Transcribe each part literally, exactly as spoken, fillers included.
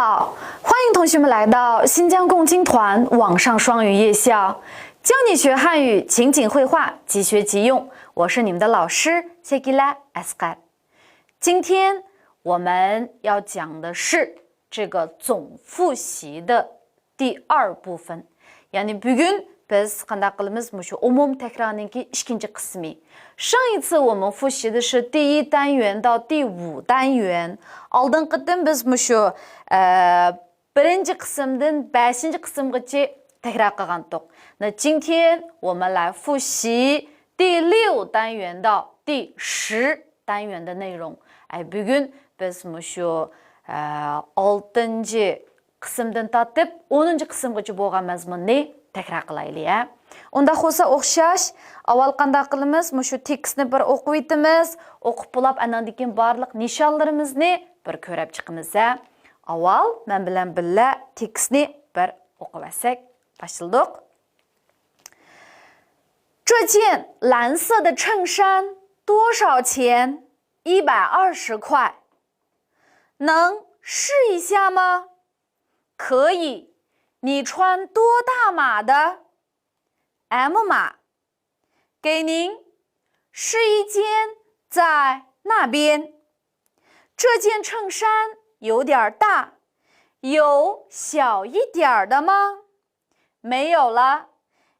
好，欢迎同学们来到新疆共青团网上双语夜校，教你学汉语，情景会话，即学即用。我是你们的老师 Sekila Asqar。今天我们要讲的是这个总复习的第二部分。 يعني بۈگۈن بىز قانداق قىلىمىز؟ مۇشۇ ئومۇم تەكرارنىڭكى ئىككىنچى قىسمى. 上一次我们复习的是第一单元到第五单元. ئالدىنقى قېتىم بىز مۇشۇ، ئە، بىرىنچى قىسىمدىن بەشىنچى قىسىمغىچە تەكرار قىلغانتۇق. 那今天我们来复习第六单元到第十单元的内容. ئەي، بۈگۈن بىز مۇشۇ، ئە، ئالتىنچى قىسىمدىن تارتىپ ئونىنچى قىسىمغىچە بولغان مەزمۇننى تەكرار قىلايلى، ھە. ئۇنداق بولسا ئوخشاش، ئاۋۋال قانداق قىلىمىز؟ مۇشۇ تېكىستنى بىر ئوقۇۋېتىمىز، ئوقۇپ بولاپ ئاناندىن كېيىن بارلىق نىشانلىرىمىزنى بىر كۆرەپ چىقىمىز، ھە. ئاۋۋال مەن بىلەن بىللە تېكىستنى بىر ئوقۇۋەتسەك. باشلىدۇق. 这件蓝色的衬衫多少钱？一百二十块。能试一下吗？可以。你穿多大码的？M码。给您。试衣间在那边。这件衬衫有点儿大，有小一点儿的吗？没有了。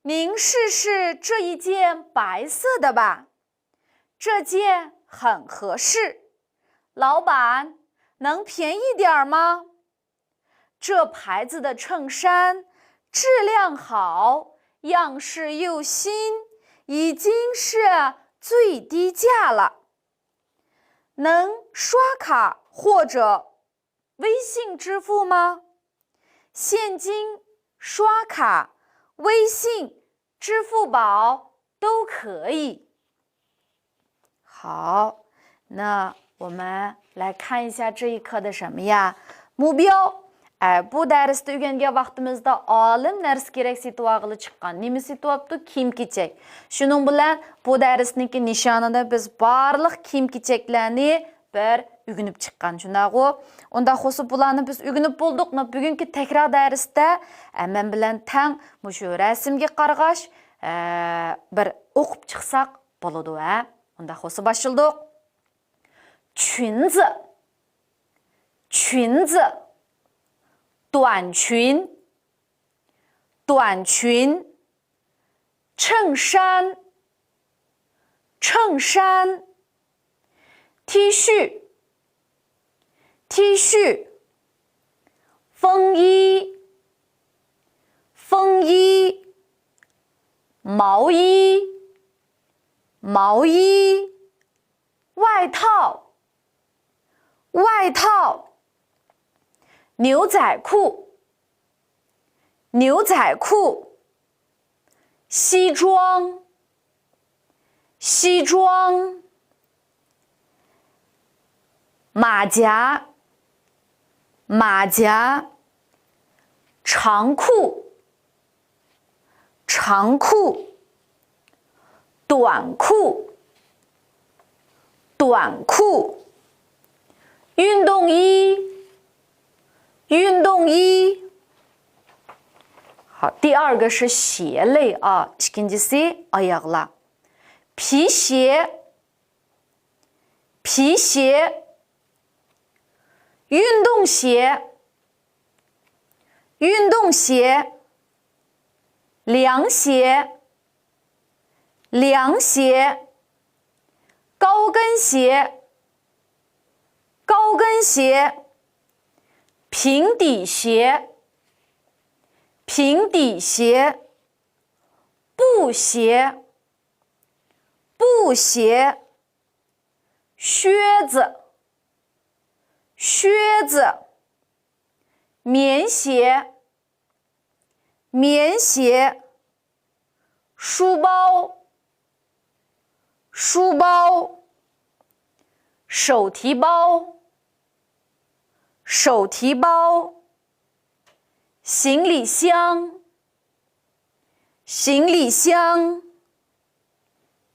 您试试这一件白色的吧。 这件很合适。老板，能便宜点儿吗？这牌子的衬衫质量好，样式又新，已经是最低价了。能刷卡或者 微信支付吗？现金、刷卡、微信、支付宝都可以。好，那我们来看一下这一课的什么呀？目标。 ئە، بۇ دەرستە ئۆگەنگەن ۋاقتىمىزدا ئالىم نەرسە كېرەك سېتىۋالغىلى چىققان. نېمە سېتىۋاپتۇ؟ كىيىم-كېچەك. شۇنىڭ بىلەن بۇ دەرسنىڭكى نىشانىدا بىز بارلىق كىيىم-كېچەكلەرنى بىر ئۆگىنىپ چىققان، شۇنداقغۇ؟ ئۇنداق بولسا بۇلارنى بىز ئۆگىنىپ بولدۇق. مانا بۈگۈنكى تەكرار دەرستە، ئە، مەن بىلەن تەڭ مۇشۇ رەسىمگە قارىغاچ، ئە، بىر ئوقۇپ چىقساق بولىدۇ، ھە؟ ئۇنداق بولسا باشلىدۇق. 裙子，裙子，短裙，短裙。 衬衫，衬衫。T恤，T恤。风衣，风衣。毛衣，毛衣。外套，外套。牛仔裤， 牛仔裤。西装，西装。马甲，马甲。长裤，长裤。 短裤，短裤。运动衣，运动衣。好，第二个是鞋类啊，ئىككىنچىسى ئاياغلار. 皮鞋，皮鞋。运动鞋，运动鞋。凉鞋， 凉鞋。高跟鞋，高跟鞋。平底鞋，平底鞋。布鞋，布鞋。靴子，靴子。棉鞋， 棉鞋。书包，书包。手提包，手提包。行李箱，行李箱。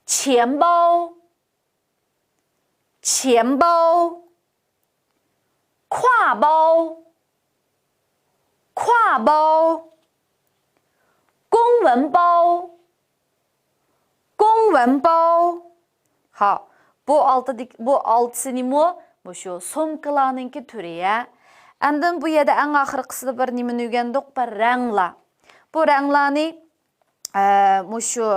钱包，钱包。挎包，挎包，公文包，公文包。好，بۇ ئالتىدىكى، بۇ ئالتىسىنىمۇ مۇشۇ سومكىلارنىڭكى تۈرى، ھە. ئاندىن بۇ يەردە ئەڭ ئاخىرقىسىدا بىر نېمىنى ئۆگەندۇق؟ بىر رەڭلار. بۇ رەڭلارنى ئە، مۇشۇ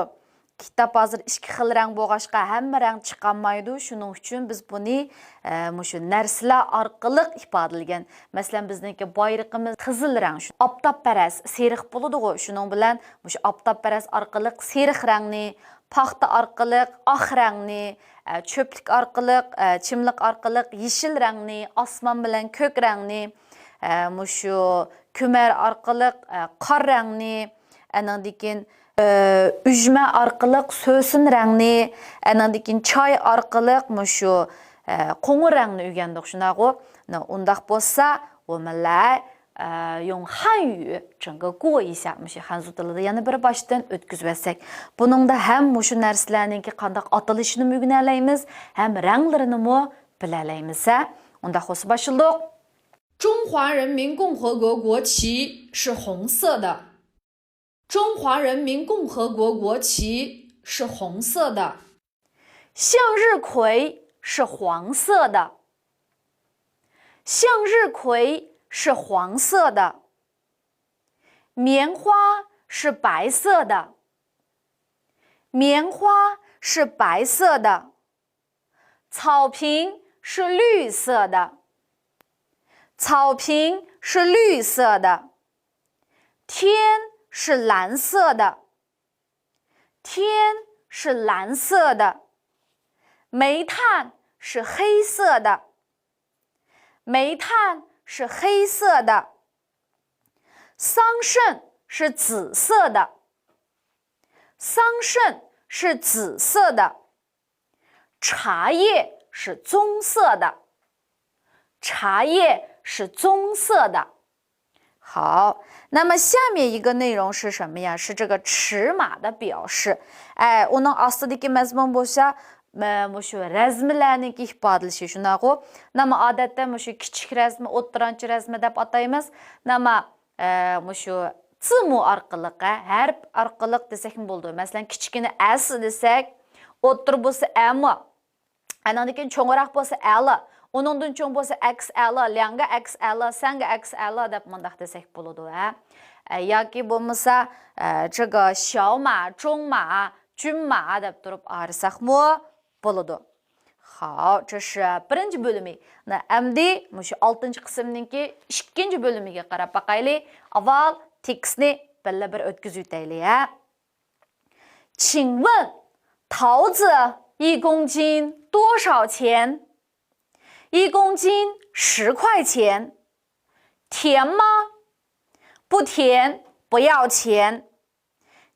كىتاب ھازىر ئىككى خىل رەڭ بولغاچقا، ھەممە رەڭ چىقالمايدۇ. شۇنىڭ ئۈچۈن بىز بۇنى، ئە، مۇشۇ نەرسىلەر ئارقىلىق ئىپادىلىگەن. مەسىلەن، بىزنىڭكى بايرىقىمىز قىزىل رەڭ. شۇ ئاپتاپپەرەس سېرىق بولىدىغۇ. شۇنىڭ بىلەن مۇشۇ ئاپتاپپەرەس ئارقىلىق سېرىق رەڭنى، پاختا ئارقىلىق ئاق رەڭنى، ئە، چۆپلۈك ئارقىلىق، ئە، چىملىق ئارقىلىق يېشىل رەڭنى، ئاسمان بىلەن كۆك رەڭنى، ئە، مۇشۇ كۈمەر ئارقىلىق، ئە، قارا رەڭنى، ئەنىڭدىن كېيىن، ئە، ئۈجمە ئارقىلىق سۆسۈن رەڭنى، ئەنىڭدىن كېيىن چاي ئارقىلىق مۇشۇ، ئە، قوڭۇر رەڭنى ئۆگەندۇق، شۇنداقغۇ؟ نە، ئۇنداق بولسا، 我们来، ئە، 用汉语整个过一下، مۇشۇ خەنزۇ تىلىدا يەنە بىر باشتىن ئۆتكۈزۈۋەتسەك. بۇنىڭدا ھەم مۇشۇ نەرسىلەرنىڭكى قانداق ئاتىلىشىنىمۇ ئۆگىنەلەيمىز، ھەم رەڭلىرىنىمۇ بىلەلەيمىز، ھە؟ ئۇنداق بولسا باشلىدۇق. 中华人民共和国国旗是红色的。中华人民共和国国旗是红色的。向日葵是黄色的。向日葵是黄色的。棉花是白色的。棉花是白色的。 草坪是绿色的。草坪是绿色的。天是蓝色的。天是蓝色的。煤炭是黑色的。煤炭是黑色的。桑葚是紫色的。桑葚是紫色的。 茶叶是棕色的。茶叶是棕色的。好，那么下面一个内容是什么呀？是这个尺码的表示。ئە، ئۇنىڭ ئاستىدىكى مەزمۇن بولسا، مە-، مۇشۇ رەزمىلەرنىڭكى ئىپادىلىشى، شۇنداقغۇ؟ نەمە ئادەتتە مۇشۇ كىچىك رەزمى، ئوتتۇرانچە رەزمى دەپ ئاتايمىز. نەمە ئە، مۇشۇ 字母 ئارقىلىق، ھە، ھەرپ ئارقىلىق دېسەكمۇ بولىدۇ. مەسىلەن، كىچىكىنى ئەس دېسەك، ئوتتۇرا بولسا ئەمۇ، ئانىڭدىن كېيىن چوڭراق بولسا ئەلا، ئۇنىڭدىن چوڭ بولسا ئەكس ئەلا، لياڭگە ئەكس ئەلا، سەنگە ئەكس ئەلا دەپ مۇنداق دېسەك بولىدۇ، ھە. ئە، ياكى بولمىسا، ئە، 这个小码، 中码، 均码 دەپ تۇرۇپ ئايرىساقمۇ بولىدۇ. خاو، 这是 بىرىنچى بۆلۈمى. نە، ئەمدى مۇشۇ ئالتىنچى قىسىمنىڭكى ئىككىنچى بۆلۈمىگە قاراپ باقايلى. ئاۋۋال تېكىستنى بىللە بىر ئۆتكۈزۈۋېتەيلى، ھە. 请问桃子一公斤多少钱？一公斤十块钱。甜吗？不甜，不要钱。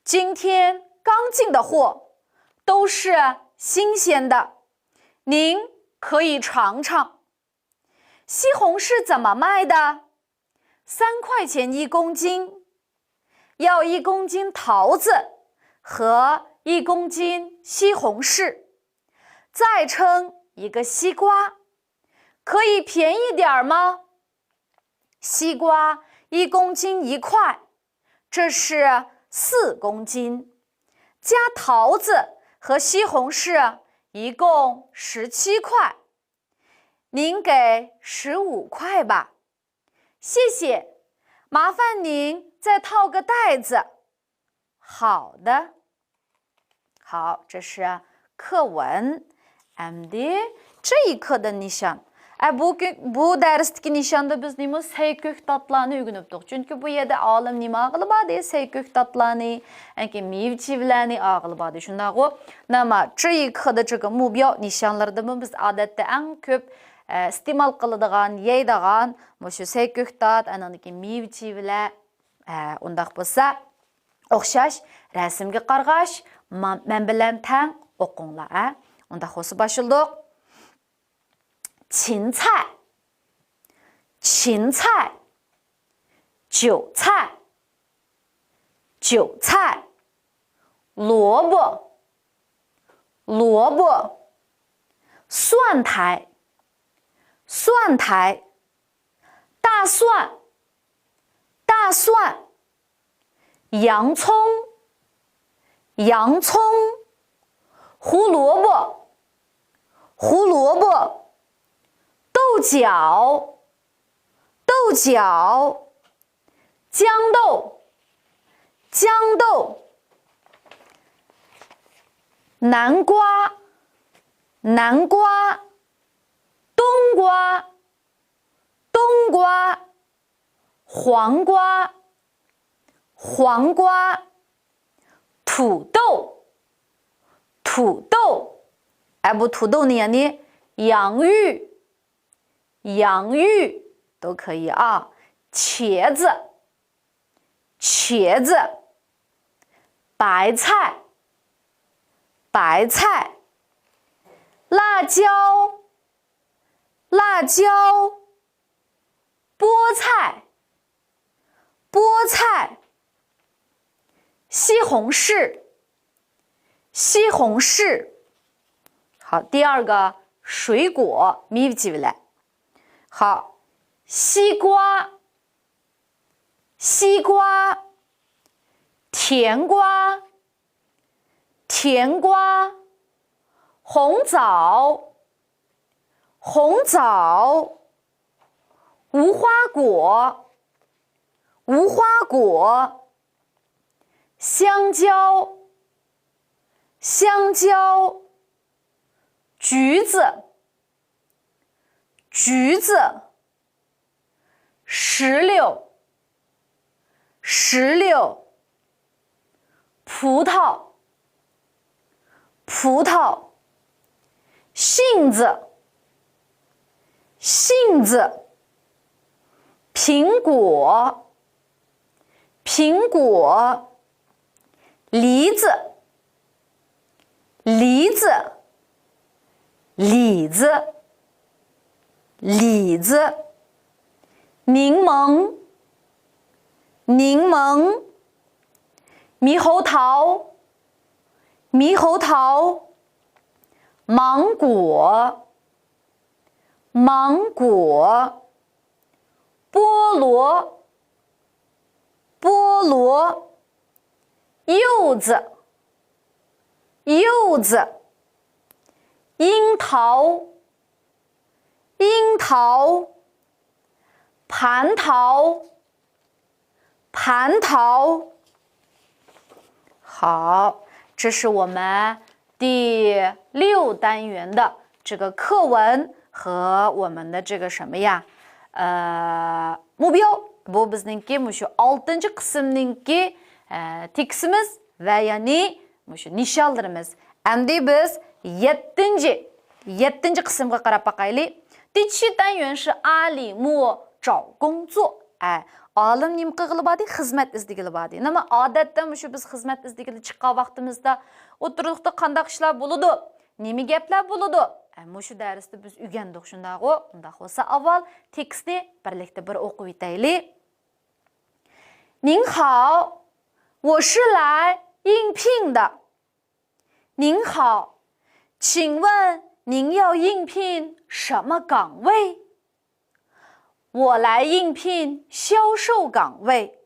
今天刚进的货，都是新鲜的，您可以尝尝。西红柿怎么卖的？三块钱一公斤。要一公斤桃子和一公斤西红柿，再称一个西瓜，可以便宜点儿吗？西瓜一公斤一块， 这是四公斤，加桃子和西红柿一共十七块，您给十五块吧。谢谢，麻烦您再套个袋子。好的。 好，这是课文。ئەمدى 这一课的 نىشان. ئە، بۇ كۈ-، بۇ دەرستىكى نىشاندا بىز نېمە؟ سەي كۆكتاتلارنى ئۆگىنىپتۇق. چۈنكى بۇ يەردە ئالىم نېمە ئاغىلى باردى؟ سەي كۆكتاتلارنى، ياكى مېۋە-چىۋىلەرنى ئاغىلى باردى. شۇنداقغۇ؟ نېمە؟ 这一课的 这个目标 نىشانلىرىدىمۇ بىز ئادەتتە ئەڭ كۆپ، ئە، ئىستېمال قىلىدىغان، يەيدىغان مۇشۇ سەي كۆكتات، ئاندىن كېيىن مېۋە-چىۋىلەر، ئە، ئۇنداق بولسا، ئوخشاش رەسىمگە قارىغاچ، ما-، مەن بىلەن تەڭ ئوقۇڭلار، ئە. ئۇنداق بولسا باشلىدۇق. 芹菜，芹菜，韭菜，韭菜，萝卜，萝卜，蒜苔，蒜苔，大蒜，大大蒜、洋葱、洋葱、胡萝卜、胡萝卜、豆角、豆角、豇豆、豇豆、南瓜、南瓜、冬瓜、冬瓜、黄瓜、黄瓜、土豆、土豆。哎，不，土豆呢？你洋芋、洋芋都可以啊。茄子、茄子、白菜、白菜、辣椒、辣椒、菠菜、菠菜、西红柿、西红柿。好，第二个水果， མེۋە ཅིག་ལ。好，西瓜、西瓜、甜瓜、甜瓜、红枣、红枣、无花果、无花果、香蕉、香蕉、橘子、橘子、石榴、石榴、葡萄、葡萄、杏子、杏子、苹果、苹果、梨子、梨子、李子、李子、 檸檬、柠檬、猕猴桃、猕猴桃、芒果、芒果、菠萝、菠萝、柚子、柚子、樱桃、樱桃、蟠桃、蟠桃。好，这是我们第六单元的这个课文和我们的这个什么呀？呃，目标。 بۇ بىزنىڭكى مۇشۇ ئالتىنچى قىسىمنىڭكى، ئە، تېكىستىمىز ۋە يەنى مۇشۇ نىشانلىرىمىز. ئەمدى بىز يەتتىنچى، يەتتىنچى قىسىمغا قاراپ باقايلى. 第七单元是阿里木找工作. ئە، ئالىم نېمە قىلغىلى باردى؟ خىزمەت ئىزدىگىلى باردى. نېمە، ئادەتتە مۇشۇ بىز خىزمەت ئىزدىگىلى چىققان ۋاقتىمىزدا ئوتتۇرىلىقتا قانداق ئىشلار بولىدۇ؟ نېمە گەپلەر بولىدۇ؟ ئە، مۇشۇ دەرستە بىز ئۆگەندۇق، شۇنداقغۇ؟ ئۇنداق بولسا ئاۋۋال تېكىستنى بىرلىكتە بىر ئوقۇۋېتەيلى. 您好，我是来应聘的。您好，请问您要应聘什么岗位？我来应聘销售岗位。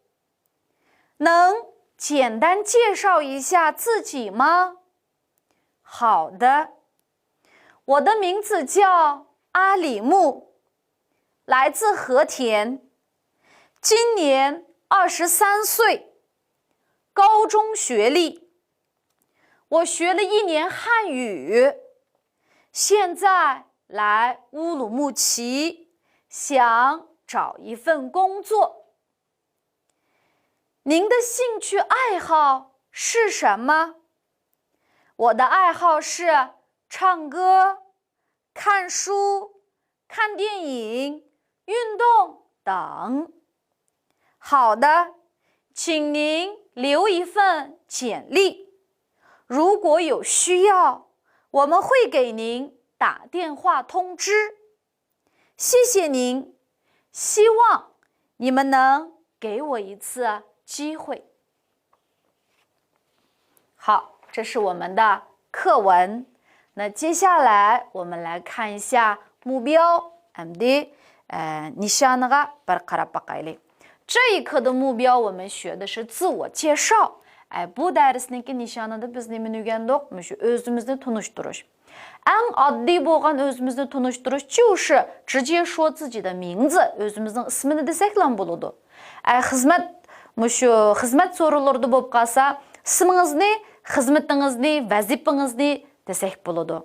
能简单介绍一下自己吗？好的，我的名字叫阿里木，来自和田，今年二十三岁，高中学历。我学了一年汉语，现在来乌鲁木齐，想找一份工作。您的兴趣爱好是什么？我的爱好是唱歌、看书、看电影、运动等。好的，请您留一份简历，如果有需要，我们会给您打电话通知。谢谢您，希望你们能给我一次机会。 好，这是我们的课文。那接下来我们来看一下目标。 ئەمدى، ئە، نىشانىغا بىر قاراپ باقايلى. 这一课的目标我们学的是自我介绍. ئە، بۇ دەرسنىڭكى نىشانىدا بىز نېمىنى ئۆگەندۇق؟ مۇشۇ ئۆزىمىزنى تونۇشتۇرۇش. ئەڭ ئاددىي بولغان ئۆزىمىزنى تونۇشتۇرۇش، 就是直接说自己的名字، ئۆزىمىزنىڭ ئىسمىنى دېسەكلا بولىدۇ. ئە، خىزمەت، مۇشۇ خىزمەت سورۇنلىرىدا بولۇپ قالسا، ئىسمىڭىزنى، خىزمىتىڭىزنى، ۋەزىپىڭىزنى دېسەك بولىدۇ.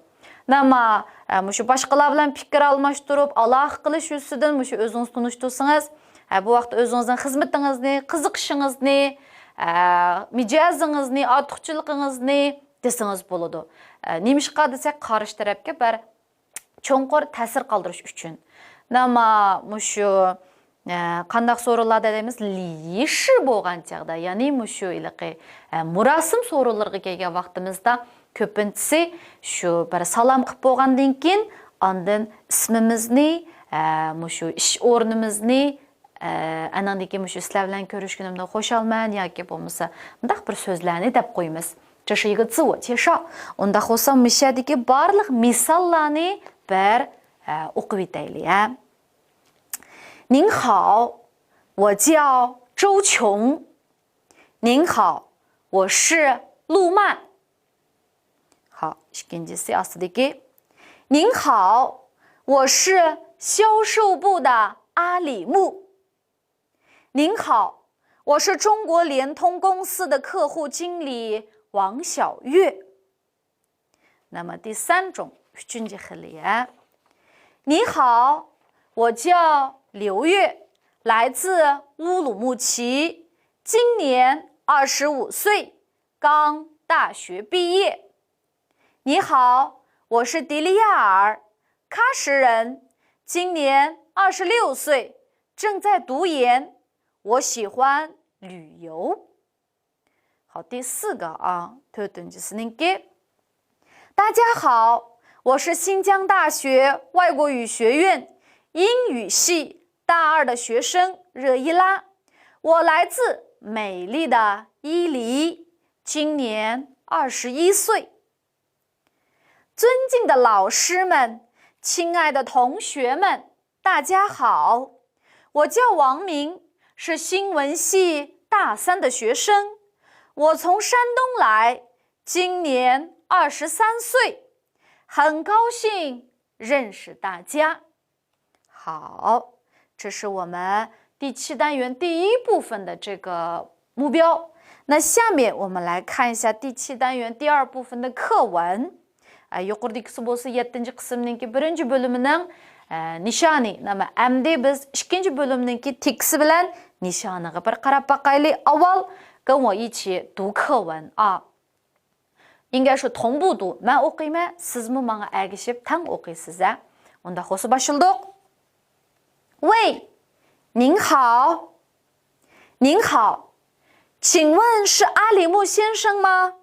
نەما، ئە، مۇشۇ باشقىلار بىلەن پىكىر ئالماشتۇرۇپ، ئالاقە قىلىش يۈزىسىدىن مۇشۇ ئۆزىڭىزنى تونۇشتۇرسىڭىز، ئە، بۇ ۋاقىتتا ئۆزىڭىزنىڭ خىزمىتىڭىزنى، قىزىقىشىڭىزنى، ئە، مىجەزىڭىزنى، ئارتۇقچىلىقىڭىزنى دېسىڭىز بولىدۇ. ئە، نېمىشقا دېسەك، قارشى تەرەپكە بىر چوڭقۇر تەسىر قالدۇرۇش ئۈچۈن. نەما مۇشۇ، ئە، قانداق سورۇنلاردا دەيمىز، 礼仪式 بولغان چاغدا، يەنى مۇشۇ ھېلىقى، ئە، مۇراسىم سورۇنلىرىغا كەلگەن ۋاقتىمىزدا كۆپىنچىسى شۇ بىر سالام قىلىپ بولغاندىن كېيىن، ئاندىن ئىسمىمىزنى، ئە، مۇشۇ ئىش ئورنىمىزنى، ئە، ئاناندىن كېيىن مۇشۇ سىلەر بىلەن كۆرۈشكىنىمدىن خۇشالمەن ياكى بولمىسا مۇنداق بىر سۆزلەرنى دەپ قويىمىز. 这是一个自我介绍. ئۇنداق بولسا مۇشۇ يەردىكى بارلىق مىساللارنى بىر، ئە، ئوقۇپ ئۆتەيلى، ھە. 您好，我叫周琼。您好，我是陆曼。 好，ئىككىنچىسى ئاستىدىكى. 您好，我是销售部的阿里木。您好，我是中国联通公司的客户经理王小月。 نەما، 第三种، ئۈچىنچى خىلى. 你好，我叫刘月，来自乌鲁木齐，今年二十五岁，刚大学毕业。你好，我是迪利亚尔，喀什人，今年二十六岁，正在读研。我喜欢旅游。 好，第四个啊， төртінчісініңкі. 大家好，我是新疆大学外国语学院英语系大二的学生热依拉，我来自美丽的伊犁，今年二十一岁。 尊敬的老师们，亲爱的同学们，大家好。我叫王明，是新闻系大三的学生。我从山东来，今年二十三岁，很高兴认识大家。 好，这是我们第七单元第一部分的这个目标。那下面我们来看一下第七单元第二部分的课文。ئە، يۇقىرىدىكىسى بولسا يەتتىنچى قىسىمنىڭكى بىرىنچى بۆلۈمىنىڭ، ئە، نىشانى. نېمە، ئەمدى بىز ئىككىنچى بۆلۈمنىڭكى تېكىستى بىلەن نىشانىغا بىر قاراپ باقايلى. ئاۋۋال 跟我一起读课文啊。 ئەگەر شۇ 同步读، مەن ئوقۇيمەن، سىزمۇ ماڭا ئەگىشىپ تەڭ ئوقۇيسىز، ھە؟ ئۇنداق بولسا باشلىدۇق. 喂，您好。您好，请问是阿里木先生吗？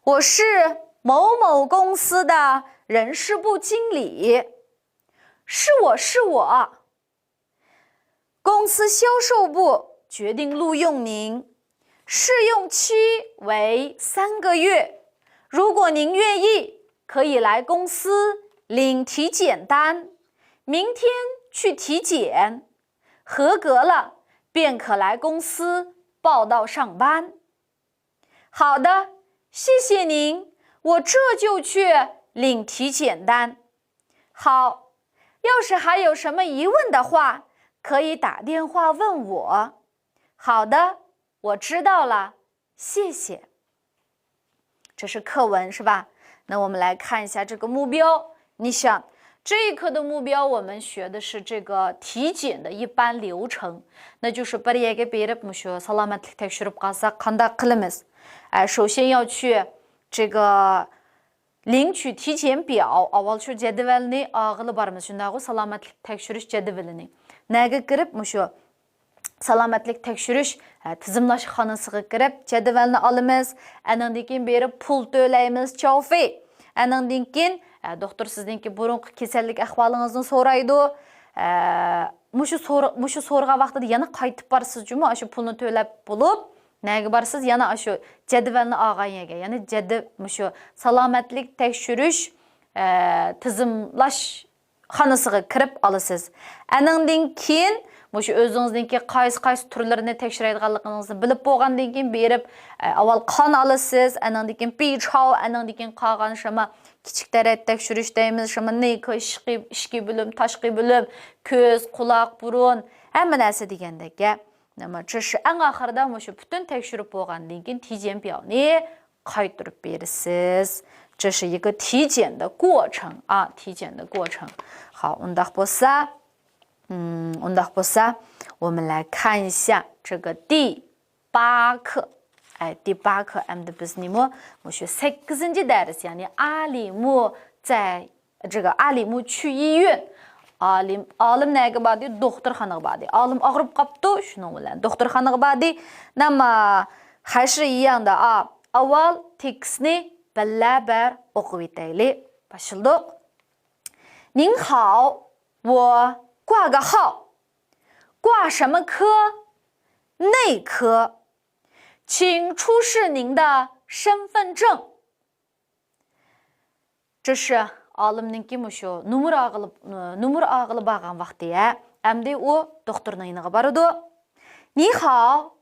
我是某某公司的人事部经理。是我，是我。 公司销售部决定录用您，试用期为三个月。如果您愿意，可以来公司领体检单，明天去体检，合格了便可来公司报到上班。 好的，谢谢您，我这就去领体检单。好，要是还有什么疑问的话，可以打电话问我。好的，我知道了，谢谢。这是课文，是吧？那我们来看一下这个目标。你想，这一课的目标，我们学的是这个体检的一般流程，那就是 بىر يەرگە بېرىپ مۇشۇ سالامەتلىك تەكشۈرۈپ قالساق قانداق قىلىمىز؟ ئە، 首先要去这个领取体检表، ئاۋۋال شۇ جەدۋەلنى ئالغىلى بارىمىز، شۇنداقغۇ؟ سالامەتلىك تەكشۈرۈش جەدۋىلىنى. نەگە كىرىپ مۇشۇ سالامەتلىك تەكشۈرۈش، ھە، تىزىملاشخانىسىغا كىرىپ جەدۋەلنى ئالىمىز. ئەنىڭدىن كېيىن بېرىپ پۇل تۆلەيمىز، چاۋفېي. ئەنىڭدىن كېيىن، ھە، دوختۇر سىزنىڭكى بۇرۇنقى كېسەللىك ئەھۋالىڭىزنى سورايدۇ. ھە، مۇشۇ سور-، مۇشۇ سورىغان ۋاقتىدا يەنە قايتىپ بارىسىز جۇمۇ، ئاشۇ پۇلنى تۆلەپ بولۇپ، نەگە بارىسىز؟ يەنە ئاشۇ جەدۋەلنى ئالغان يەرگە، يەنى جەدۋ-، مۇشۇ سالامەتلىك تەكشۈرۈش، ئە، تىزىملاش خانىسىغا كىرىپ ئالىسىز. ئەنىڭدىن كېيىن مۇشۇ ئۆزىڭىزنىڭكى قايسى، قايسى تۈرلىرىنى تەكشۈرەيدىغانلىقىڭىزنى بىلىپ بولغاندىن كېيىن بېرىپ، ئە، ئاۋۋال قان ئالىسىز، ئاندىن كېيىن بى چاۋ، ئاندىن كېيىن قالغان شۇما كىچىك تەرەت تەكشۈرۈش دەيمىز، شۇما نى كې ئىچكى، ئىچكى بۆلۈم، تاشقى بۆلۈم، كۆز، قۇلاق، بۇرۇن، ھەممە نەرسە دېگەندەك، يا. نېمە، چىشى ئەڭ ئاخىرىدا مۇشۇ پۈتۈن تەكشۈرۈپ بولغاندىن كېيىن تىجيەن بياۋنى قايتۇرۇپ بېرىسىز. 这是一个体检的过程啊，体检的过程. ھا، ئۇنداق بولسا، 嗯، ئۇنداق بولسا، 我们来看一下这个第八课. ئەي، 第八课 ئەمدى بىز نېمە؟ مۇشۇ سەككىزىنچى دەرس، يەنى 阿里木在 这个阿里木区医院. ئالىم، ئالىم نەگە باردى؟ دوختۇرخانىغا باردى. ئالىم ئاغرىپ قاپتۇ، شۇنىڭ بىلەن دوختۇرخانىغا باردى. 那么还是一样的啊. ئاۋۋال تېكىستنى بىللە بەر ئوقۇۋېتەيلى. باشلىدۇق. 您好，我挂个号。挂什么科？内科。请出示您的身份证。 这是 ئالىمنىڭكى مۇشۇ نومۇر ئالغىلى، نومۇر ئالغىلى بارغان ۋاقتى ھە. ئەمدى ئۇ دوختۇرنىڭ يېنىغا بارىدۇ. 你好，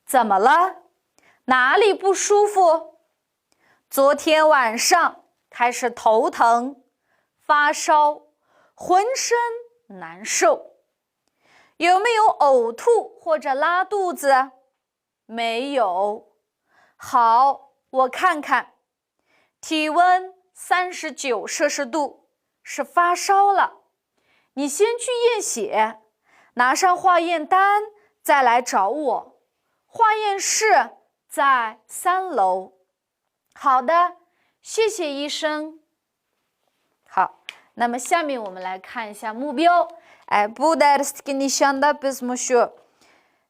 怎么了？哪里不舒服？昨天晚上开始头疼、发烧，浑身难受。有没有呕吐或者拉肚子？没有。好，我看看。 体温三十九摄氏度，是发烧了。你先去验血，拿上化验单再来找我。化验室在三楼。好的，谢谢医生。好，那么下面我们来看一下目标。哎，بۇ دەرستىكى نىشاندا بىز مۇشۇ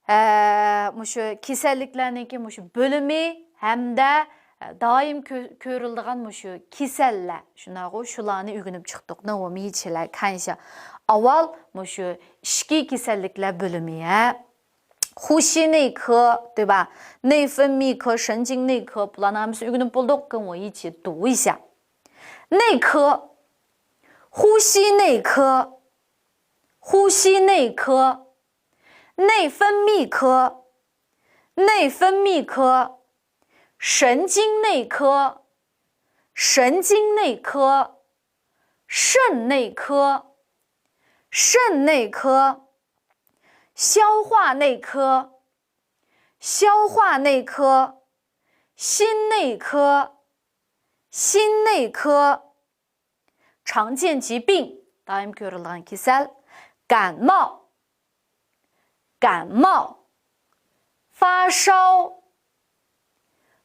ئە، مۇشۇ كېسەللىكلەرنىڭكى مۇشۇ بۆلۈمى ھەمدە، ئە، دائىم كۆ-، كۆرۈلىدىغان مۇشۇ كېسەللەر، شۇنداقغۇ، شۇلارنى ئۆگىنىپ چىقتۇق. 那我们一起来看一下. ئاۋۋال مۇشۇ ئىچكى كېسەللىكلەر بۆلۈمى، ھە. 呼吸内科، 对吧؟ 内分泌科、神经内科، بۇلارنىڭ ھەممىسىنى ئۆگىنىپ بولدۇق. 跟我一起读一下. 内科，呼吸内科，呼吸内科。 内分泌科，内分泌科。神经内科，神经内科。肾内科，肾内科。消化内科，消化内科。心内科，心内科。 常见疾病، دائىم كۆرۈلىدىغان كېسەل. 感冒، 感冒。 发烧，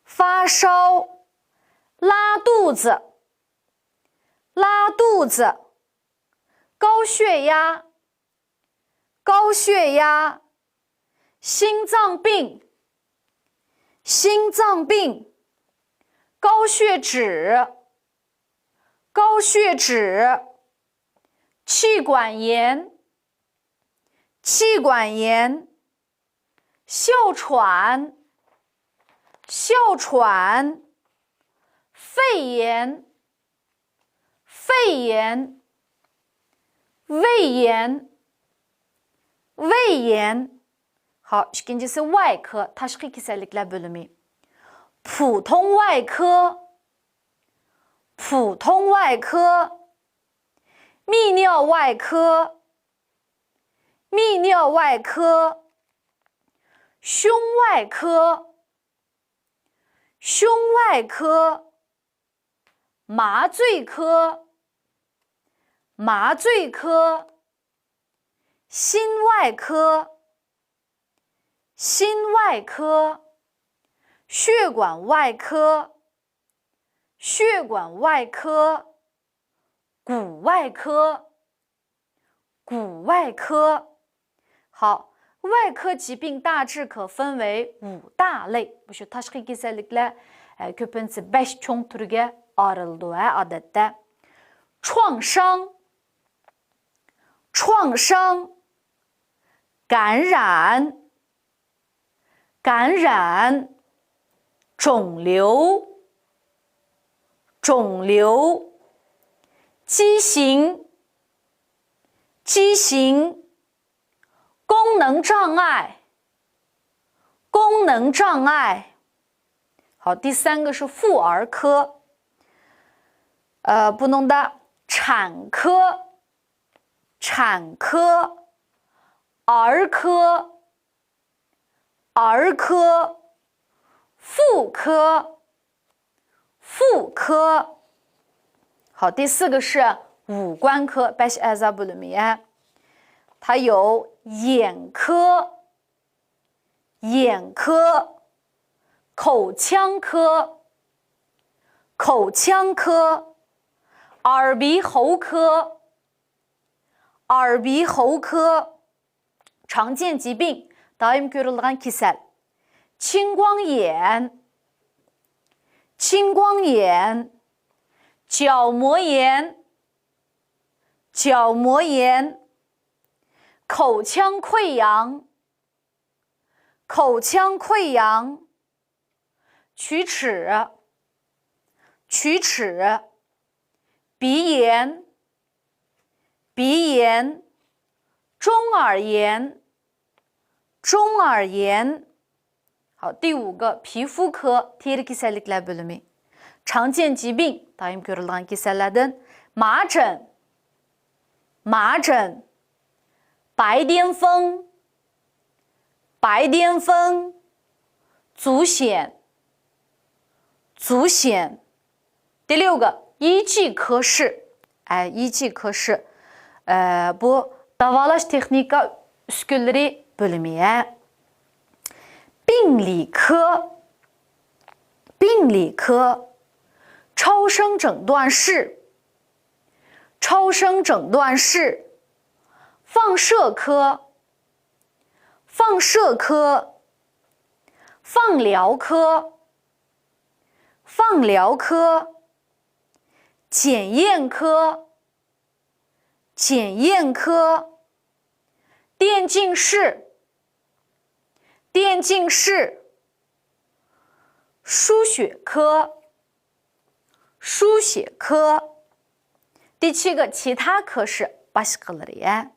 发烧。 拉肚子，拉肚子。 高血压， 高血压。 心脏病，心脏病。 高血脂，高血脂。 气管炎，气管炎。 哮喘，哮喘。 肺炎，肺炎。 胃炎，胃炎。 好， ئىككىنچىسى 外科، تاشقى كېسەللىكلەر بۆلۈمى. 普通外科，普通外科。 泌尿外科，泌尿外科。 胸外科，胸外科。 麻醉科，麻醉科。 心外科，心外科。 血管外科，血管外科。 骨外科，骨外科。 好， 外科疾病大致可分为五大类. مۇشۇ تاشقى كېسەللىكلەر، ئە، كۆپىنچىسى بەش چوڭ تۈرگە ئايرىلىدۇ، ھە، ئادەتتە. 创伤，创伤。 感染，感染。 肿瘤，肿瘤。 畸形，畸形。 功功能障碍，功能障碍。好，第三个是妇儿科，呃，不能的，产科，产科，儿科，儿科，妇科，妇科。好，第四个是五官科，بەش ئەزا بۆلۈمى. 它有眼科，眼科，口腔科，口腔科，耳鼻喉科，耳鼻喉科。 常见疾病، دائىم كۆرۈلىدىغان كېسەل. 青光眼，青光眼，角膜炎，角膜炎，口腔溃疡，口腔溃疡， 龋齿，龋齿，鼻炎，鼻炎，中耳炎，中耳炎。好，第五个，皮肤科，تېرە كېسەللىكلەر بۆلۈمى. 常见疾病، دائىم كۆرۈلىدىغان كېسەللەردىن. 麻疹，麻疹，白癜风， 白癜风，足癣，足癣。第六个，医技科室，哎，医技科室，呃， بۇ داۋالاش تېخنىكا ئۈسكۈنىلىرى بۆلۈمى. 病理科，病理科，超声诊断室，超声诊断室，放射科， 放射科，放疗科，放疗科，检验科，检验科，电竞室，电竞室，输血科， 书写科。第七个，其他科室， باشقىلىرى.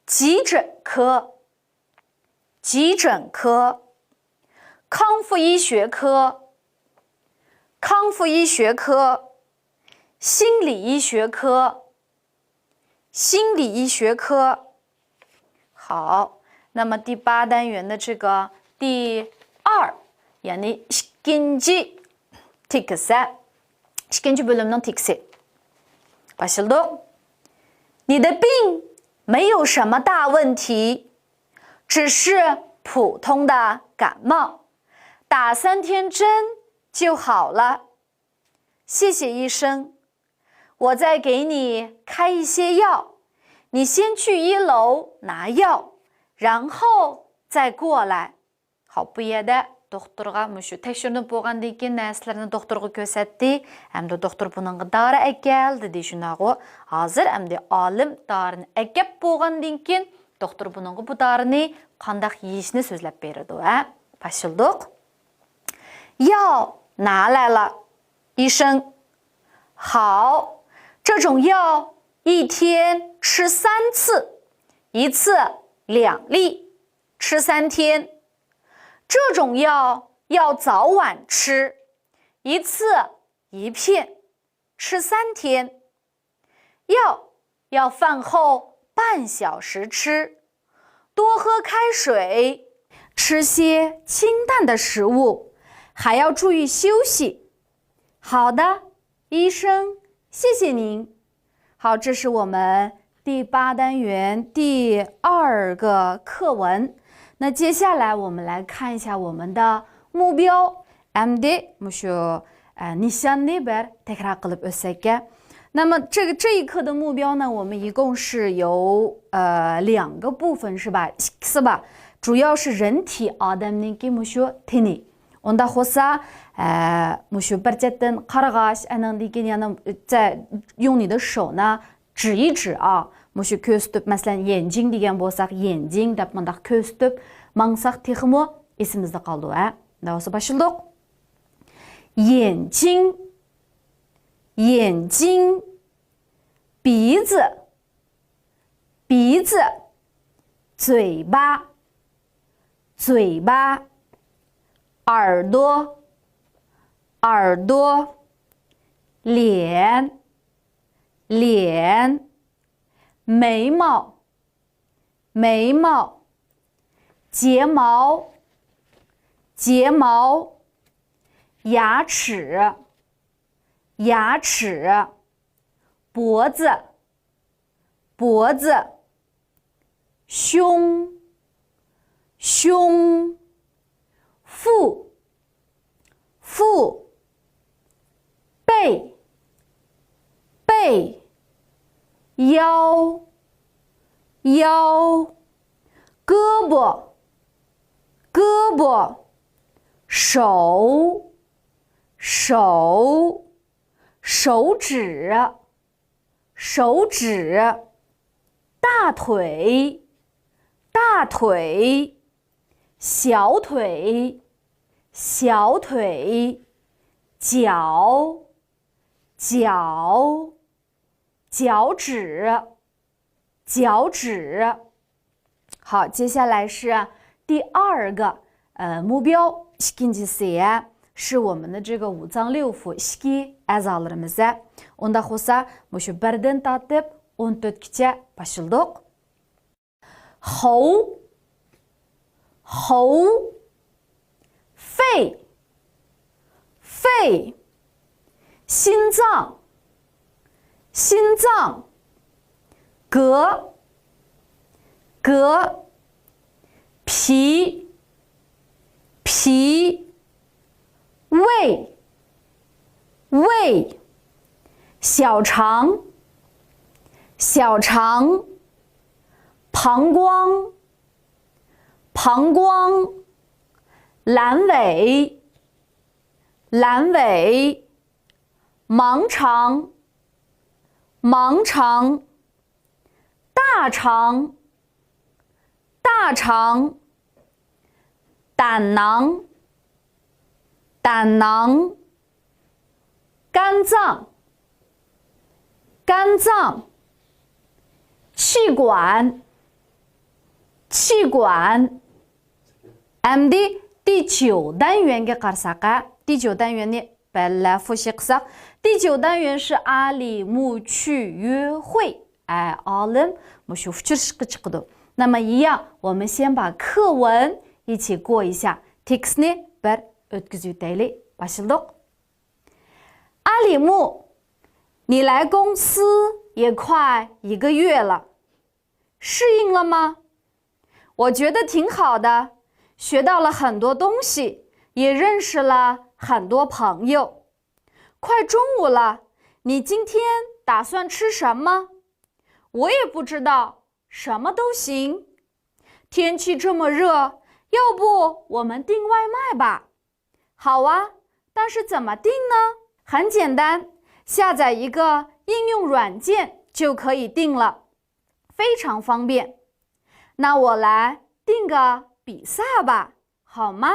急诊科，急诊科，康复医学科，康复医学科，心理医学科， 心理医学科。好，那么第八单元的这个第二， يعني ئىككىنچى تېكىست، ئىككىنچى بۆلۈمنىڭ تېكىستى. باشلىدۇق. 你的病没有什么大问题，只是普通的感冒，打三天针就好了。谢谢医生。 我再给你开一些药，你先去一楼拿药，然后再过来。 好， بۇ يەردە دوختۇرغا مۇشۇ تەكشۈرۈنۈپ بولغاندىن كېيىن نەرسىلەرنى دوختۇرغا كۆرسەتتى. ئەمدى دوختۇر بۇنىڭغا دارى ئەكەل دېدى، شۇنداقغۇ؟ ھازىر ئەمدى ئالىم دارىنى ئەكەپ بولغاندىن كېيىن دوختۇر بۇنىڭغا بۇ دارىنى قانداق يېيىشنى سۆزلەپ بېرىدۇ، ھە؟ باشلىدۇق. 药拿来了，医生。好，这种药一天吃三次，一次两粒，吃三天。这种药要早晚吃，一次一片，吃三天。 药要饭后半小时吃，多喝开水，吃些清淡的食物，还要注意休息。好的，医生，谢谢您。好，这是我们第八单元第二个课文。那接下来我们来看一下我们的目标。 ئەمدى مۇشۇ، ئە، نىشاننى بىر تەكرار قىلىپ ئۆتسەككە. 那么这个，这一课的目标呢，我们一共是有，呃，两个部分，是吧？ ئىككىسى بار. 主要是人体 ئادەمنىڭكى مۇشۇ تېنى. ئۇنداق بولسا، ئە، مۇشۇ بىر چەتتىن قارىغاچ، ئانىڭدىن كېيىن يەنە، ئە، 用你的手呢， 指一指啊. مۇشۇ كۆرسىتىپ، مەسىلەن، 眼睛 دېگەن بولساق، 眼睛 دەپ مۇنداق كۆرسىتىپ ماڭساق تېخىمۇ ئېسىمىزدە قالىدۇ، ھە؟ مۇنداق بولسا باشلىدۇق. 眼睛，眼睛，鼻子，鼻子，嘴巴，嘴巴，耳朵，耳朵，脸，脸，眉毛，眉毛，睫毛，睫毛，牙齿，牙齿，脖子，脖子，胸，胸，腹，腹，背，背，腰，腰，胳膊，胳膊，手，手，手指，手指，大腿，大腿，小腿，小腿，脚，脚，脚趾，脚趾。好，接下来是第二个呃目标，ئىككىنچىسى، 是我们的这个五脏六腑، ئىچكى ئەزالىرىمىز. ئۇنداق بولسا، مۇشۇ بىردىن تارتىپ ئون تۆتكىچە باشلىدۇق. 喉，喉，肺，肺，心脏，心脏，膈，膈，脾，脾，胃，胃，小肠，小肠，膀胱，膀胱，阑尾，阑尾，盲肠，盲肠，大肠，大肠，胆囊，胆囊，肝脏，肝脏，气管，气管。ئەمدى 第九单元گە قارىساق، ھە؟ 第九单元نى بىللە فۇشى قىلساق. 第九单元是阿里木去约会. ئە، ئالىم مۇشۇ ئۇچرىشىشقا چىقىدۇ. 那么一样，我们先把课文一起过一下. تېكىستنى بىر ئۆتكۈزۈۋېتەيلى. باشلىدۇق. 阿里木，你来公司也快一个月了，适应了吗？我觉得挺好的，学到了很多东西，也认识了很多朋友。快中午了，你今天打算吃什么？我也不知道，什么都行。天气这么热，要不我们订外卖吧？好啊，但是怎么订呢？很简单，下载一个应用软件就可以订了，非常方便。那我来订个比萨吧，好吗？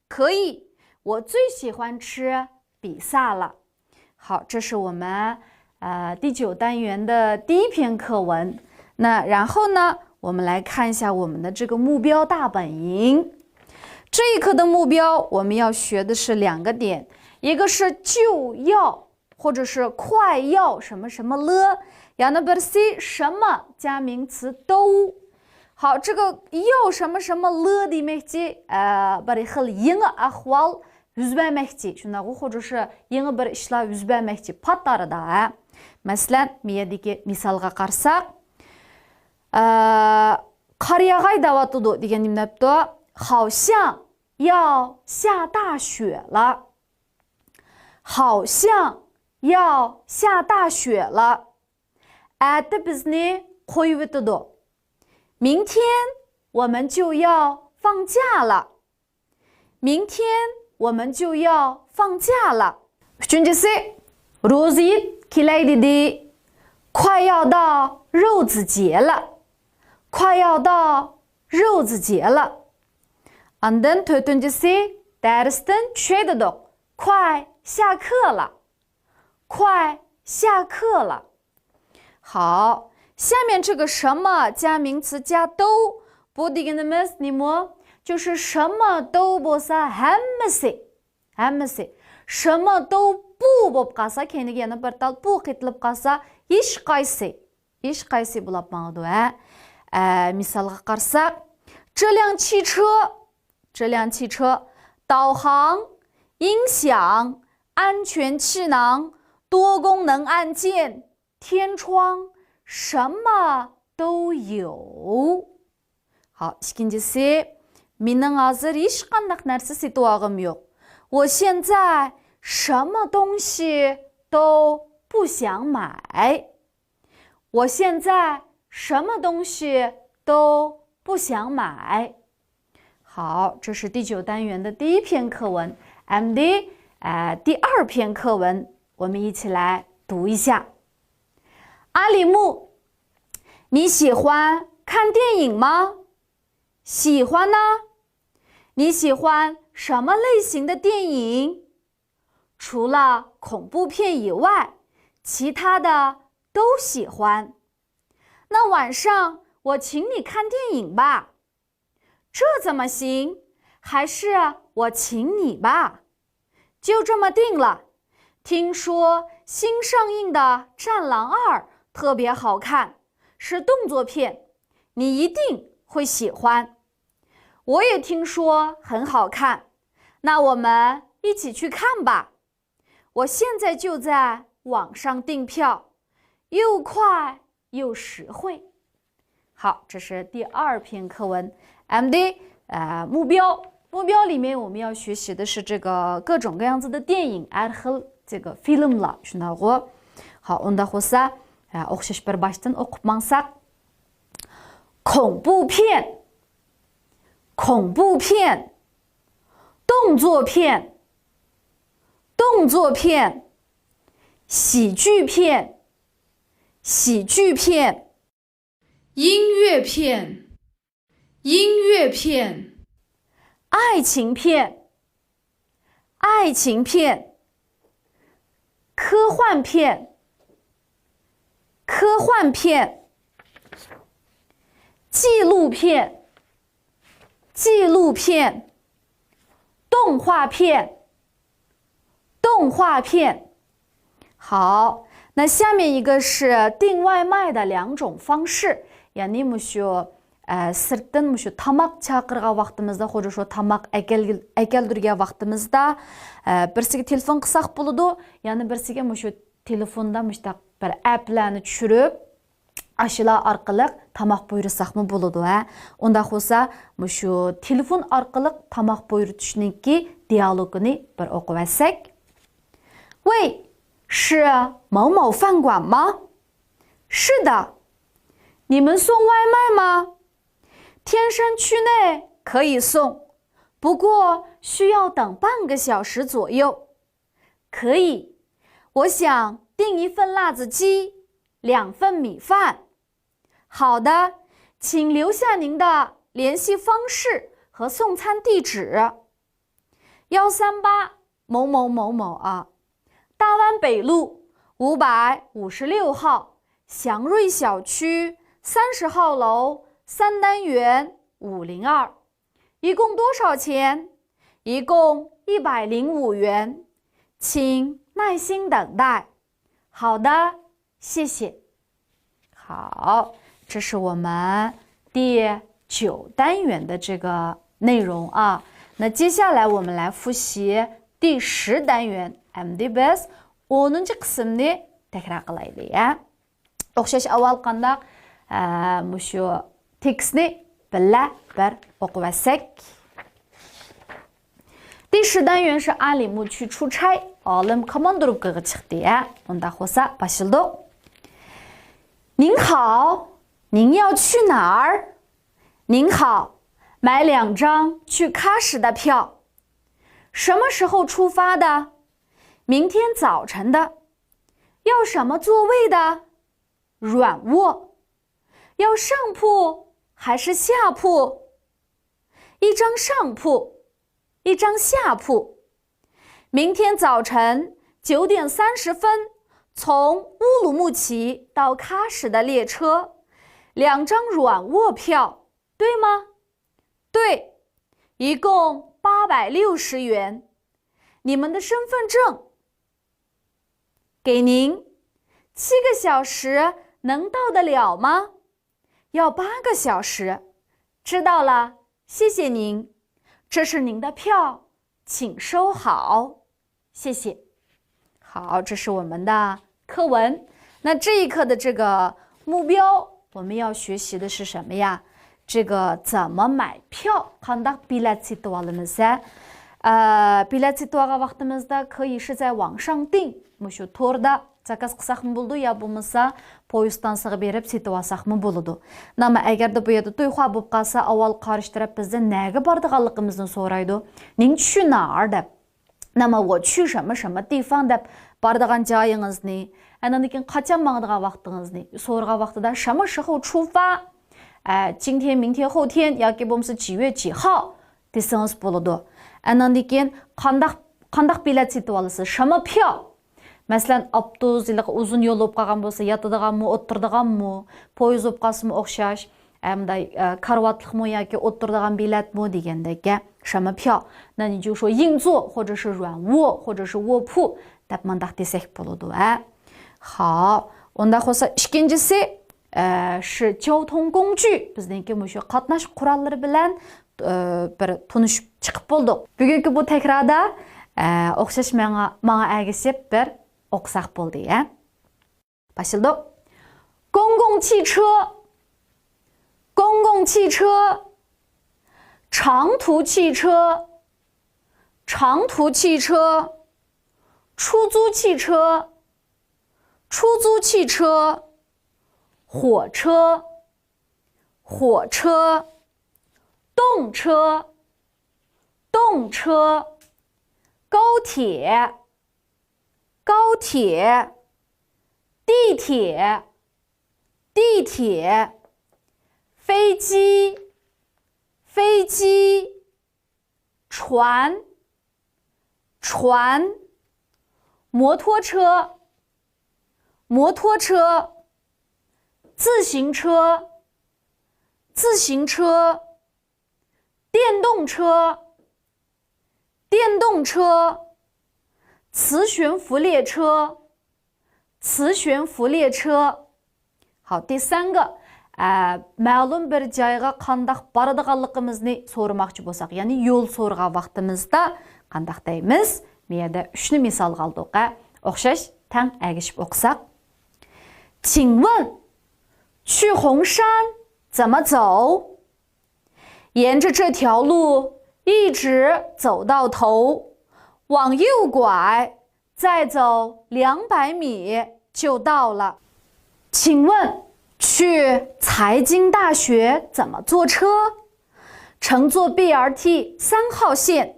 可以，我最喜欢吃比萨了。好，这是我们呃第九单元的第一篇课文。那然后呢，我们来看一下我们的这个目标大本营。这一课的目标，我们要学的是两个点，一个是就要或者是快要什么什么了，然后呢，什么加名词都。好，这个要什么什么了的 دېمەكچى، 呃，بىر خىل يېڭى ئەھۋال يۈز بەرمەكچى، شۇنداقغۇ، خوجۇشى يېڭى بىر ئىشلار يۈز بەرمەكچى، پات ئارىدا، ھە؟ مەسىلەن، مۇ يەردىكى مىسالغا قارىساق، ئە، قار ياغاي دەۋاتىدۇ دېگەن نېمە دەپتۇ؟ 好像要下大雪了。好像要下大雪了。 ئەتە بىزنى قويۇۋېتىدۇ. 明天我们就要放假了。明天我们就要放假了。 ئۈچىنچىسى، روزى يىت كېلەي دېدى. 快要到肉子节了。快要到肉子节了。 ئاندىن تۆتىنچىسى، دەرستىن چۈشەي دېدۇق. 快下课了。 快下课了。好，下面这个什么加名词加都، بۇ دېگىنىمىز نېمە؟ 就是什么都 بولسا ھەممىسى. ھەممىسى. 什么都不 بولۇپ قالسا، كەينىگە يەنە بىر تال 不 قېتىلىپ قالسا، ھېچقايسى. ھېچقايسى بولۇپ ماڭىدۇ، ھە؟ ئە، مىسالغا قارىساق، 这辆汽车، 这辆汽车، 导航、音响、安全气囊、多功能按键、 天窗，什么都有。 好، ئىككىنچىسى، مېنىڭ ھازىر ھېچقانداق نەرسە سېتىۋالغۇم يوق. 我现在什么东西都不想买。 我现在什么东西都不想买。 好，这是第九单元的第一篇课文。ئەمدى، 呃，第二篇课文，我们一起来读一下。阿里木，你喜欢看电影吗？喜欢呢。你喜欢什么类型的电影？除了恐怖片以外，其他的都喜欢。那晚上我请你看电影吧。 这怎么行？还是我请你吧。 就这么定了。听说新上映的《战狼二》特别好看，是动作片，你一定会喜欢。我也听说很好看，那我们一起去看吧。 我现在就在网上订票，又快又实惠。 好，这是第二篇课文。 ئەمدى، 呃， 目标， 目标里面我们要学习的是这个各种各样子的电影， ھەر خىل 这个 فىلىملار، شۇنداقغۇ؟ 好، ئۇنداق بولسا، 呃، ئوخشاش بىر باشتىن ئوقۇپ ماڭساق. 恐怖片，恐怖片，动作片， 动作片，喜剧片，喜剧片，音乐片，音乐片，爱情片，爱情片，科幻片，科幻片，纪录片， 纪录片，动画片，动画片。好，那下面一个是订外卖的两种方式。 يەنى مۇشۇ، ئە، سىرتتىن مۇشۇ تاماق چاقىرغان ۋاقتىمىزدا، خۇددى شۇ تاماق ئەكەل-، ئەكەلدۈرگەن ۋاقتىمىزدا، ئە، بىرسىگە تېلېفون قىلساق بولىدۇ، يەنە بىرسىگە مۇشۇ تېلېفوندا مۇشۇنداق بىر ئەپلەرنى چۈشۈرۈپ، ئاشۇلار ئارقىلىق تاماق بۇيرۇساقمۇ بولىدۇ، ھە؟ ئۇنداق بولسا، مۇشۇ تېلېفون ئارقىلىق تاماق بۇيرۇتۇشنىڭكى دىيالوگىنى بىر ئوقۇۋەتسەك. 喂，是某某饭馆吗？是的。你们送外卖吗？天山区内可以送，不过需要等半个小时左右。 可以，我想订一份辣子鸡，两份米饭。好的，请留下您的联系方式和送餐地址。幺三八某某某某啊，大湾北路五百五十六号祥瑞小区三十号楼三单元五零二。 一共多少钱？一共一百零五元，请耐心等待。好的，谢谢。好，这是我们第九单元的这个内容啊。那接下来我们来复习第十单元ئەمدى بىز ئونىنچى قىسىمنى تەكرار قىلايلى، ھە؟ ئوخشاش ئاۋۋال قانداق، ئە، مۇشۇ تېكىستنى بىللە بىر ئوقۇۋەتسەك. 第十单元是阿里木去出差，ئالىم كوماندىروپكىغا چىقتى، ھە؟ ئۇنداق بولسا باشلىدۇق. 您好，您要去哪儿？您好，买两张去喀什的票。什么时候出发的？明天早晨的。 要什么座位的？软卧。要上铺还是下铺？一张上铺，一张下铺。明天早晨九点三十分从乌鲁木齐到喀什的列车，两张软卧票，对吗？对，一共八百六十元。你们的身份证给您，七个小时能到得了吗？要八个小时。知道了，谢谢您。这是您的票，请收好。谢谢。好，这是我们的课文。那这一课的这个目标，我们要学习的是什么呀？这个怎么买票？قانداق بېلەت سېتىۋالىمىز ھە؟ ئە، بېلەت سېتىۋالغان ۋاقتىمىزدا 可以是在网上订، مۇشۇ توردا زاكاز قىلساقمۇ بولىدۇ يا بولمىسا پويىز ستانسىغا بېرىپ سېتىۋالساقمۇ بولىدۇ. ناما ئەگەردە بۇ يەردە 对话 بولۇپ قالسا، ئاۋۋال قارشى تەرەپ بىزدىن نەگە بارىدىغانلىقىمىزنى سورايدۇ. 您去哪儿 دەپ. ناما 我去什么什么地方 دەپ بارىدىغان جايىڭىزنى، ئاندىن كېيىن قاچان ماڭىدىغان ۋاقتىڭىزنى سورىغان ۋاقتىدا 什么时候出发، ئە، 今天، 明天، 后天 ياكى بولمىسا 几月几号 دېسىڭىز بولىدۇ. ئاندىن كېيىن قانداق، قانداق بېلەت سېتىۋالىسىز؟ 什么票؟ مەسىلەن، ئاپتوبۇس ھېلىقى ئۇزۇن يول بولۇپ قالغان بولسا، ياتىدىغانمۇ، ئولتۇرىدىغانمۇ، پويىز بولۇپ قالسىمۇ ئوخشاش، ئە، مۇنداق، ئە، كارىۋاتلىقمۇ ياكى ئولتۇرىدىغان بېلەتمۇ دېگەندەك، 什么票؟ 那你就说硬座或者是软卧或者是卧铺 دەپ مۇنداق دېسەك بولىدۇ، ھە؟ خاپ، ئۇنداق بولسا ئىككىنچىسى، ئە، 是交通工具، بىزنىڭكى مۇشۇ قاتناش قوراللىرى بىلەن، ئە، بىر تونۇشۇپ چىقىپ بولدۇق. بۈگۈنكى بۇ تەكراردا، ئە، ئوخشاش ماڭا، ماڭا ئەگىشىپ بىر ئوقۇساق بولدى، ھە؟ باشلىدۇق. 公共汽车، 公共汽车，长途汽车，长途汽车，出租汽车，出租汽车，火车，火车，动车，动车，高铁，高铁，地铁，地铁，飞机，飞机，船，船，摩托车，摩托车，自行车，自行车，电动车，电动车，磁悬浮列车，磁悬浮列车。好，第三个，ئە، مەلۇم بىر جايغا قانداق بارىدىغانلىقىمىزنى سورىماقچى بولساق، يەنى يول سورىغان ۋاقتىمىزدا قانداق دەيمىز؟ بۇ يەردە ئۈچنى مىسالغا ئالدۇق، ھە؟ ئوخشاش، تەڭ ئەگىشىپ ئوقۇساق. 请问去红山怎么走？沿着这条路一直走到头，往右拐，再走两百米就到了。请问去财经大学怎么坐车？乘坐 B R T 三号线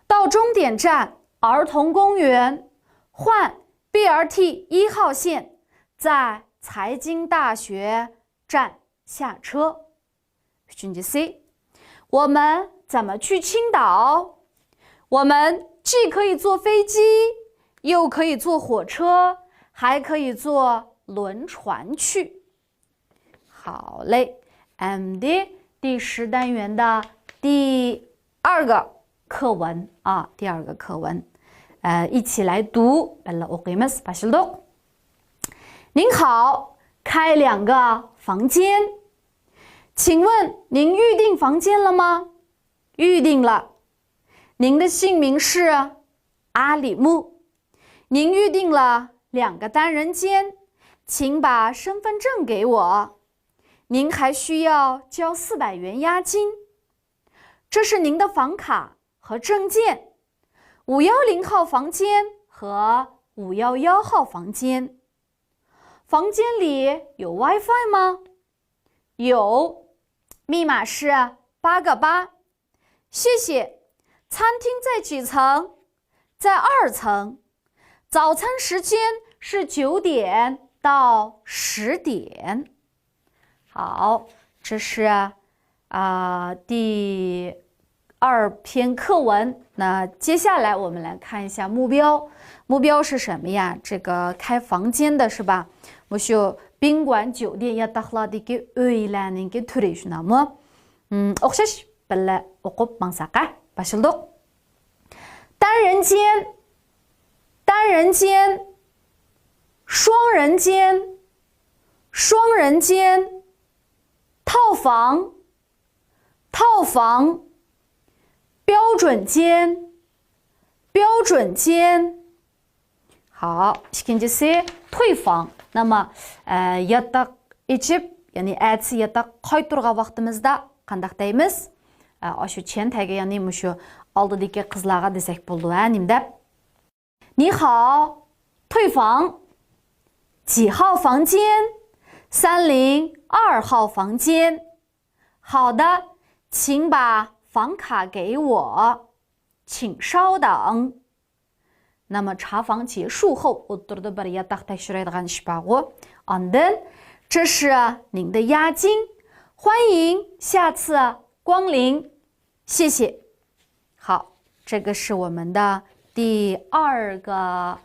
到终点站儿童公园，换 B R T 一号线在财经大学站下车。 ئۈچىنچىسى، 我们怎么去青岛？我们既可以坐飞机，又可以坐火车，还可以坐轮船去。好嘞，ئەمدى 第十单元的第二个课文啊，第二个课文，呃，一起来读，بىللە ئوقۇيمىز. باشلىدۇق. 您好，开两个房间。 请问您预订房间了吗？预订了。您的姓名是阿里木。您预订了两个单人间，请把身份证给我。您还需要交四百元押金。这是您的房卡和证件。五幺零号房间和五幺幺号房间。房间里有WiFi吗？ 有，密码是八个八。谢谢。餐厅在几层？在二层。早餐时间是九点到十点。好，这是，啊，第二篇课文。那接下来我们来看一下目标。目标是什么呀？这个开房间的是吧？مۇشۇ 宾馆酒店 ياتاقلاردىكى ئۆيلەرنىڭكى تۈرى شۇنداقمۇ؟ ئوخشاش. بىللە ئوقۇپ ماڭساق ھە. باشلىدۇق. 单人间، 单人间، 双人间، 双人间， 套房，套房，标准间，标准间。好， ئىككىنچىسى، 退房. نېمە، ئە، ياتاق ئېچىپ، يەنى ئەتىسى ياتاق قايتۇرغان ۋاقتىمىزدا قانداق دەيمىز؟ ئە، ئاشۇ 前台گە، يەنى مۇشۇ ئالدىدىكى قىزلارغا دېسەك بولىدۇ ھە، نېمە دەپ؟ 你好，退房。几号房间？三零二号房间。好的，请把房卡给我。请稍等。 نېمە، 查房结束后، ئوتتۇرىدا بىر ياتاق تەكشۈرەيدىغان ئىش بارغۇ. ئاندىن، 这是您的押金，欢迎下次光临，谢谢。 好，这个是我们的第二个，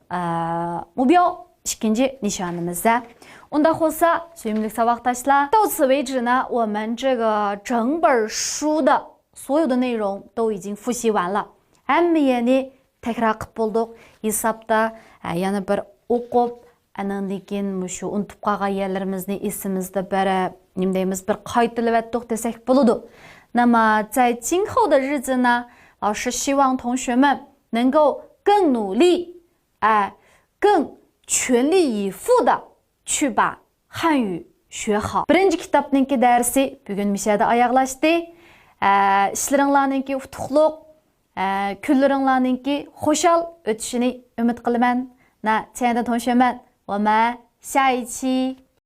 呃，目标， ئىككىنچى نىشانىمىز. ئۇنداق بولسا، سۆيۈملۈك ساۋاقداشلار، 到此为止呢，我们这个整本书的所有的内容都已经复习完了。 ھەممە يەرنى تەكرار قىلىپ بولدۇق. ھېسابتا، ئە، يەنە بىر ئوقۇپ، ئاندىن كېيىن مۇشۇ ئۇنتۇپ قالغان يەرلىرىمىزنى ئېسىمىزدە بىر، نېمە دەيمىز، بىر قايتىلىۋەتتۇق دېسەك بولىدۇ. 那么在今后的日子呢，老师希望同学们能够更努力，哎，更全力以赴的去把汉语学好。 بىرىنچى كىتابنىڭكى دەرسى بۈگۈن مۇشۇ يەردە ئاياغلاشتى. ئە، ئىشلىرىڭلارنىڭكى ئۇتۇقلۇق، ئە، كۈنلىرىڭلارنىڭكى خۇشال ئۆتۈشىنى ئۈمىد قىلىمەن. 那，亲爱的同学们，我们下一期